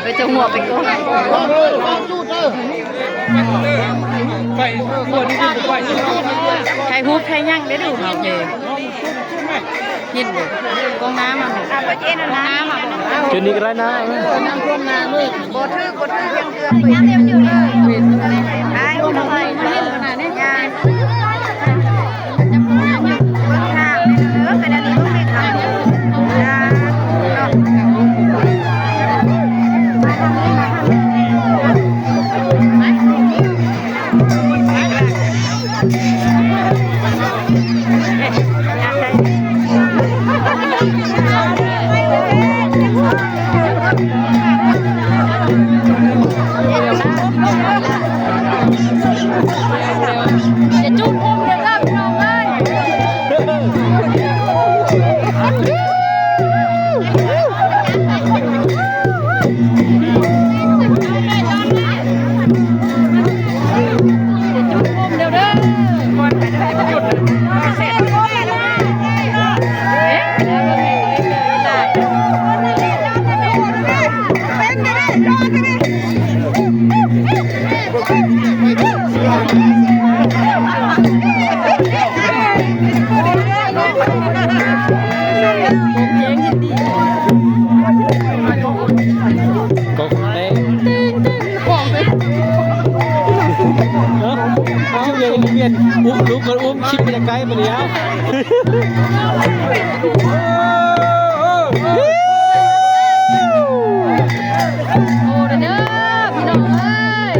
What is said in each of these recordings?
ໄປເຈົ້າຫົວໄປກ່ອນ ໄປຫົວນີ້ໄປ ຖ່າຍຮູບຖ່າຍຫຍັງໄດ້ດູເຮົາເດ ເຫັນບໍ່ ກ້ອງໜ້າມາບໍ່ ອ່າ ບໍ່ເຫັນນະ ກ້ອງໜ້າມາບໍ່ ຈຸດນີ້ກໍໄດ້ນະ ເອີ ນ້ຳຖ້ວມນາເລີຍ ບໍ່ຖືກ ບໍ່ຖືກ ຍັງເກືອບ ຍັງເຕັມຢູ່ເລີຍ ໄປ ໄປ ເບິ່ງທາງເດີ ເປັນອັນນີ້ເບິ່ງເດັກເຮົາ ຈະຈູດໂຮມເດີ ພີ່ນ້ອງເອີຍ. ກໍແຕ່ງ ເອົາ ເອົາ ເອົາ ອຸ້ມລູກກ່ອນ ອຸ້ມ ຄລິບໄປໄກບາດນີ້ ເອົາ. ໂອ້ ເດີ ພີ່ນ້ອງເອີຍ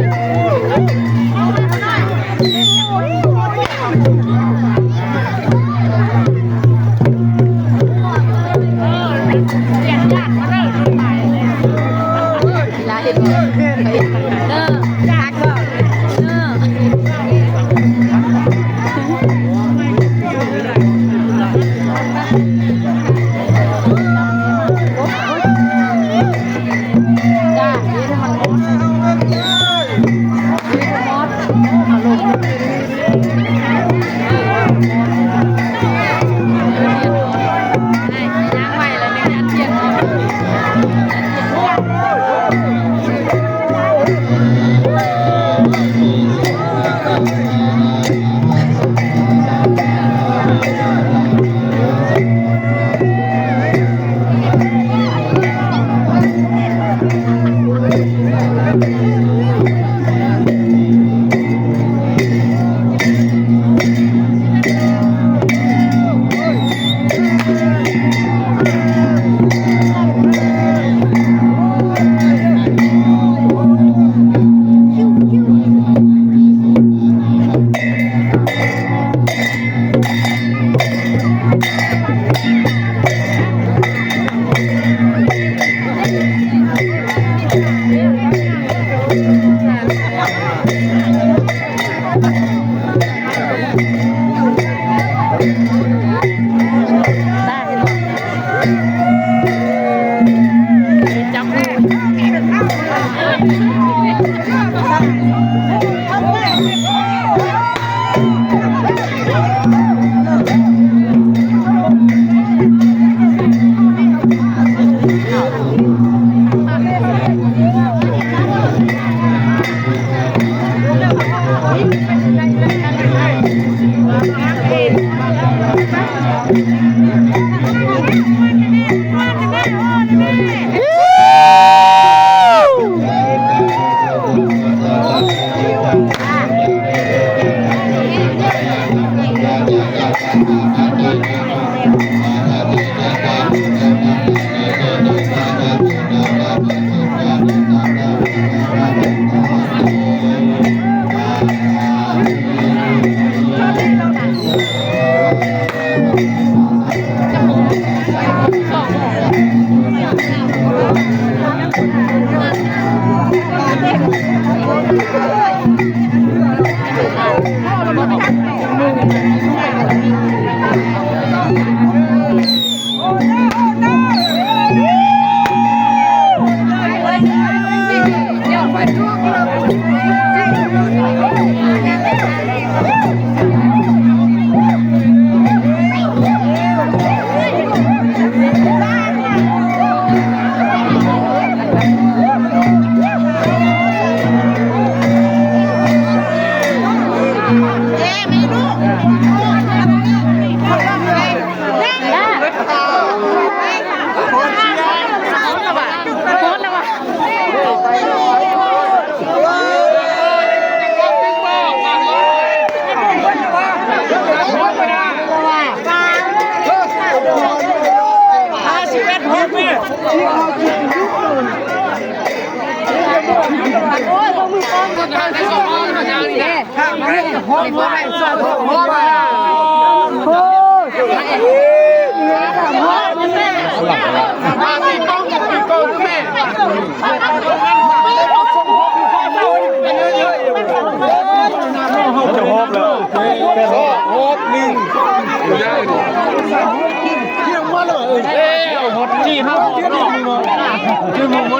ເວລາເຮັດ ເອີ ເຮັດ ເດີ ຈັກບໍ່ ເດີ. ເ ຮອບ ຮອບ ຮອບ ຮອບ ຮອບໜຶ່ງ ຮອບທີ່ເຮົາ ຮອບ ໄປ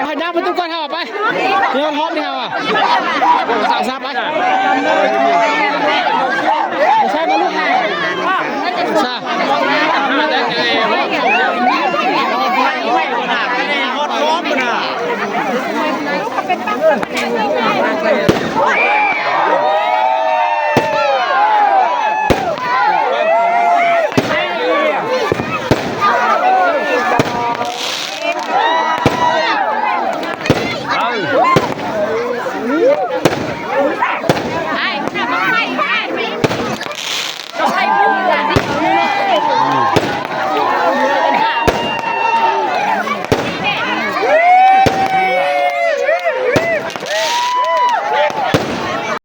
ໄປ ຍ່າງໄປຕູ້ກ່ອນເຮົາ ໄປ ເຮົາຮອບນີ້ເຮົາ ສາມ ສາມ ໄປ ໃສ່ມາ